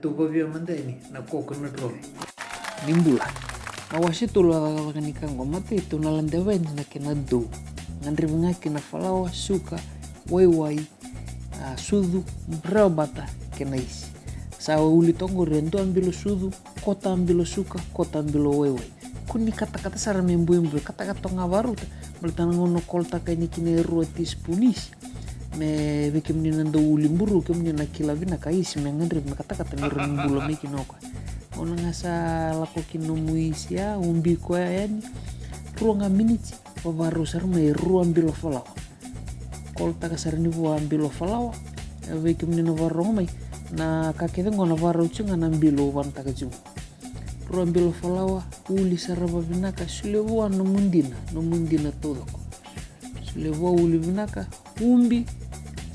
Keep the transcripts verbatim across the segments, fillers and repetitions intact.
Tou vavia mada yani na coconut roll. Ni bula. Na wase tolu a cakacaka ni ka qo, matai tou na ladeva yani na kena dou. Gadrevi ga kina falawa, suka, waiwai, a, sucu, rewa bata kei na isi. Sa uli toka qori e dua bilo sucu, kota bilo suka, kota bilo waiwai. Kua ni katakata sara me buebue, katakata toka ga varauta. Baleta na gauna o kolotaka yani kina e rua teaspoon isi, me vei kemuni na dau uli buru, kemuni na kila vinaka isi me gadrevi me katakata me rawa ni bula mai kina o koya. Gauna ga sa lako kina nomu isi ya, ubi koya yani, rua ga miniti, vavarau sara mai e rua bilo falawa. Kolotaka sara ni vua bilo falawa. E vei kemuni na vakarorogo mai, na ka kece qo na vakarau tiko ga na bilo au vanataka tiko. Rua bilo falawa, uli sara vavinaka, solia vua nomu dina, nomu dina taucoko. Solia vua, uli vinaka, ubi,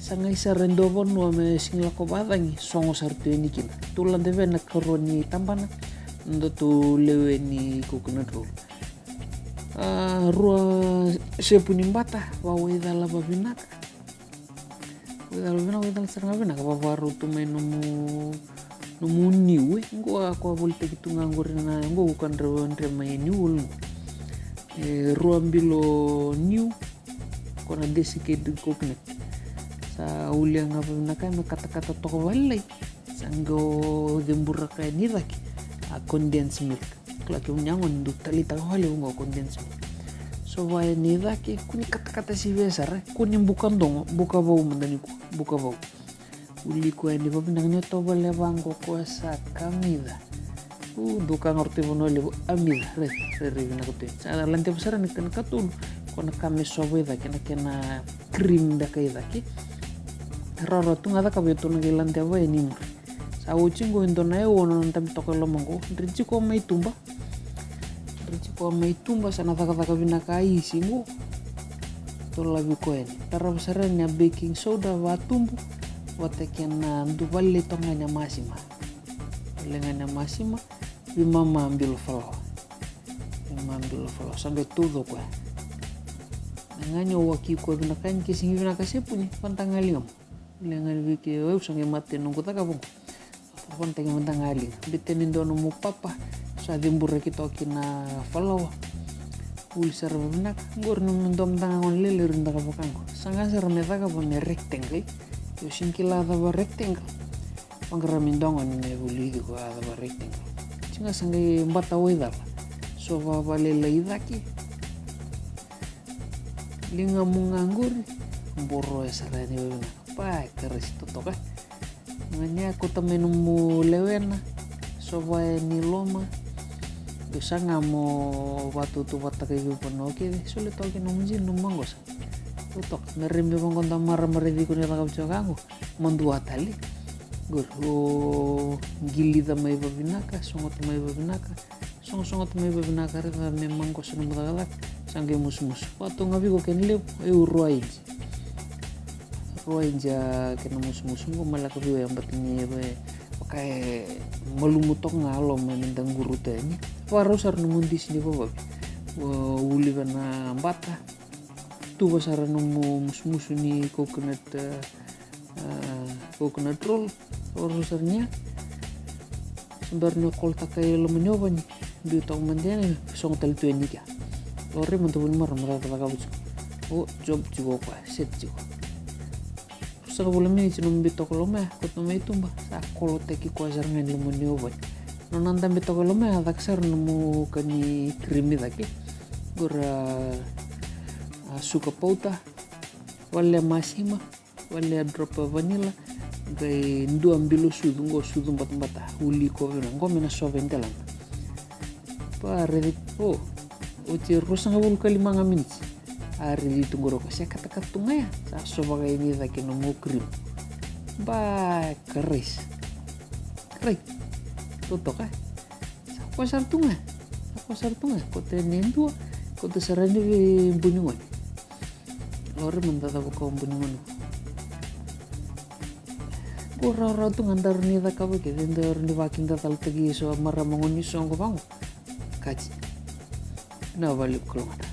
sagai sara e dua vanua me sigi lako vacagi, sogo sara tu yani kina. Tou ladeva na karua ni tabana, na nodatou lewe ni coconut roll. A, rua sepu ni bata, vawaicala vavinaka. Waicala vinaka, waicala sara ga vinaka, vavarau tu mai nomu, nomu niu, e. Qo a koya volitaki tu ga qori na, qo ko kadra dre mai e niu ulu. E rua bilo niu, ko na desiccated coconut. Sa ulia ga vavinaka me katakata toka valelai. Sa qo ceburaka yani i cake a condensed milk. Kila kemuni a gone dou taleitaka vakalevu qo condensed milk. Sova yani i cake, kua ni katakata sivia sara, kua ni buka dogo, buka vou mada nikua, buka vou. Uli koya yani vavinaka ni o tovolea vaqo koya sa kamica. U, dou ka ga ratou i Vanua Levu, amica, rairai, rairai vinaka tu. Sa ladeva sara ni kena katolu, ko na ka me sova i cake, na kena cream beka i cake. Rawarawa tu ga cakava, tou na qai ladeva yani i muri. Sa oti qo e dua na e ono na dabe toka e loma qo. Dre tiko mai tuba. Dre tiko mai tuba, sa na cakacaka vinaka a isi qo. Tou lavi koya yani. Tarava sara yani a baking soda vatubu. Vata kei na dua vale toka ga ni a masima. Vale ga ni a masima. Veimama bilo falawa. Veimama bilo falawa. Sa qai taucoko ya. Na ga ni o waki koya vinaka yani ke sigi vinaka sepuni. Vata ga ligamu. Leqa ni vei kei au sa qai mate noqu cakava qo. Sa vanataki mada ga liga. Bete ni dua nomu papa. Sa ceburaki toka kina falawa. Uli sara vavinaka. Qori nomu dua mada ga gone lailai ri cakava ka qo. Saga sara me cakava me rectangle. Io sigi kila cava rectangle. Vaqara me dua gone me vulici ko a cava rectangle. Siga sa qai bata waicala. So vavalailai cake. Ligamu ga qori. Boro e sara yani vavinaka. Pa e karasi totoka. Gania kauta mai nomu lewena. Sova yani loma. Dou saga mo vatautauvata kai veivanua kece. Solia toka kina nomu jini nomu maqosa. Totoka. Me rai me vaqo da marama raici ko ni cakava tiko ka qo. Madua tale. Qori o qilica mai vavinaka. Sogota mai vavinaka. Sogosogo tu mai vavinaka, raica me maqosa nomu cakacaka. Sa qai musumusu. Vaka tu ga vei iko kena levu, e rua inji. Rua inji a kena musumusu. Qo malaka vei iko e bati ni e vaka e malumu toka ga a loma ni da quru tu yani. Vakarau sara nomu disi ni vavavi. Uli vei na bata. Tuva sara nomu musumusu ni coconut, e, a, coconut roll, o rau sara nia. Se bera ni o kolotaka e loma ni ovani, biu toka mada yani, sogo tale tu yani kea. Laurai mada vua ni marama cakacaka vei tiko. O, job tiko o koya, set tiko. Ruasagavulu miniti nomu biu toka loma ya, kauta mai tuba, sa kolotaki koya sara ga e loma ni ovani. Nona dabe toka loma ya, caka sara nomu ka ni cream i cake. Qori a, a, suka pauta, vale masima, vale drop vanilla, qai dua bilo sucu, qo sucu batabata, uli ko vei na, qo me na sova e delana. Pa raici, o, oti e ruasagavulu ka lima ga miniti. A raici tu qori ko se katakata tu ga ya, sa sova ga yani i cake nomu cream. Ba, karais. Karai. Totoka. Sa koya sara tu ga. Sa koya sara tu ga. Kauta yani e dua. Kauta sara yani vei bu ni gone. Laurai mada cava ko bu ni gone. Qo rawarawa tu ga daru ni cakava kece, daru ni vakidacalataki eso marama gone ni soqo vaqo. Kati. Na vale ko logata.